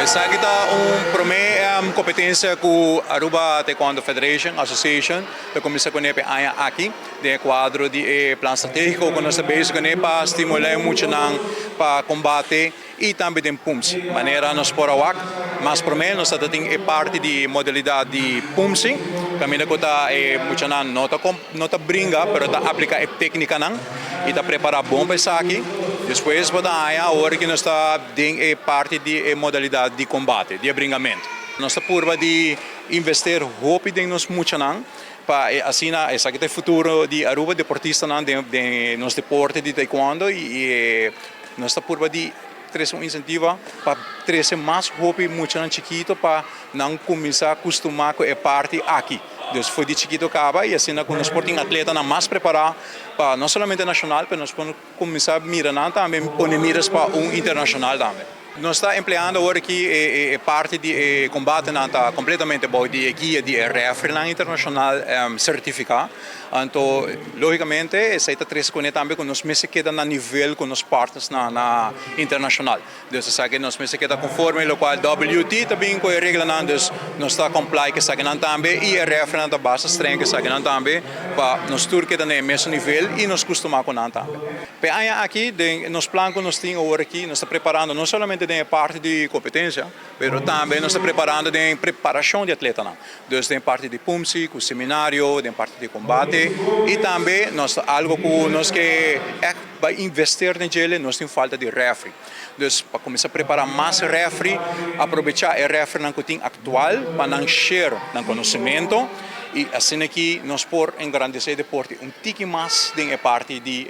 Esaki ta un prome competencia cu Aruba Taekwondo Federation Association ta cuminsa cune p'e aña aki den e cuadro di e plan strategico cu nos ta bezig cune pa stimula e muchanan pa combate y tambe den Pumsi. Manera nos por a wak, mas prome nos ta tin e parti di modalidad di Pumsi, caminda cu ta e muchanan no ta no ta bringa pero ta aplica e tecnicanan y ta prepara bon pa esaki. Despues bo ta haña awor cu nos ta den e parti di e modalidad di combate, di e bringamento. Nos ta purba di invester hopi den nos muchanan pa asina esaki ta e futuro di Aruba, deportistanan den nos deporte di taekwondo y e Nos ta purba di trese un insentiva pa trese mas hopi muchanan chikito pa nan kuminsá kustumá ku e parti aki. Dus for di chikito kaba i asina ku nos por tin atletanan mas prepará pa no solamente nashonal pero nos por kuminsá mira nan tambe pone miras pa un internashonal tambe. Nos ta empleando awor aki e parti di e kombatenan ta kompletamente bou di e guia di e rèfrinan internashonal sertifiká. Anto, lógikamente, esei ta trese kuné tambe ku nos mester keda na nivel ku nos partnersnan na internashonal. Dus esaki nos mester keda konforme lokual WT ta bin ku e reglanan, dus nos ta comply ku esakinan tambe i e refrinan ta basta streng ku esakinan tambe pa nos tur keda na e mesun nivel i nos kustumá ku nan tambe. P'e aña aki den nos plan ku nos tin awor aki nos ta preparando no solamente den e parti di kompetensia, pero tambe nos ta preparando den preparashon di atletanan. Dus den parti di pumsi ku seminario, den parti di kombate i tambe nos ta algo ku nos ke ègt bai invester den djele, nos tin falta di rèfri. Dus pa kuminsá prepará mas rèfri, aprovechá e rèfrinan ku tin aktual pa nan share nan konosementu i asina ki nos por engrandesé e deporte un tiki mas den e parti di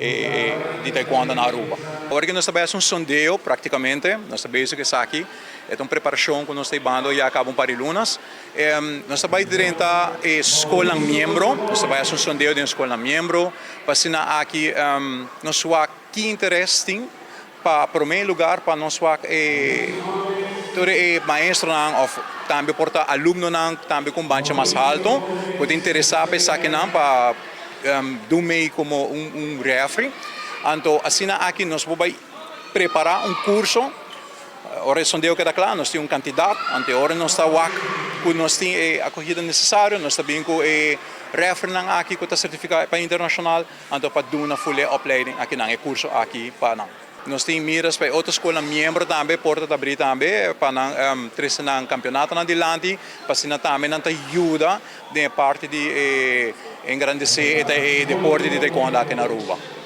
di taekwondo na Aruba. Ora ku nos ta bai hasi un sondeo praktikamente, nos ta bezig ku esaki, e ta un preparashon ku nos ta hibando ya kaba un par di lunas. Nos ta bai drenta e skolnan miembro, nos ta bai hasi un sondeo den e skolnan miembro pa asina aki nos wak ki interes tin pa prome lugar pa nos wak e tur e maestronan of tambe por ta alumnonan tambe ku un bancha mas halto ku ta interesa pa esakinan pa dun mei komo un refri. Anto asina aki nos por bai prepara un kurso. Ora e sondeo keda kla, nos tin un kantidat, ante ora nos ta wak ku nos tin e akohida nesesario, nos ta bin ku e rèfrinan aki ku ta sertifiká pa internashonal, anto pa duna ful e opleiding akinan, e kurso aki pa nan. Nos tin miras pa e otro skolnan miembro tambe, porta ta abrí tambe pa nan trese nan kampionatonan dilanti, pa asina tambe nan ta yuda den e parti di e engrandesé e deporte di taekwondo aki na Aruba.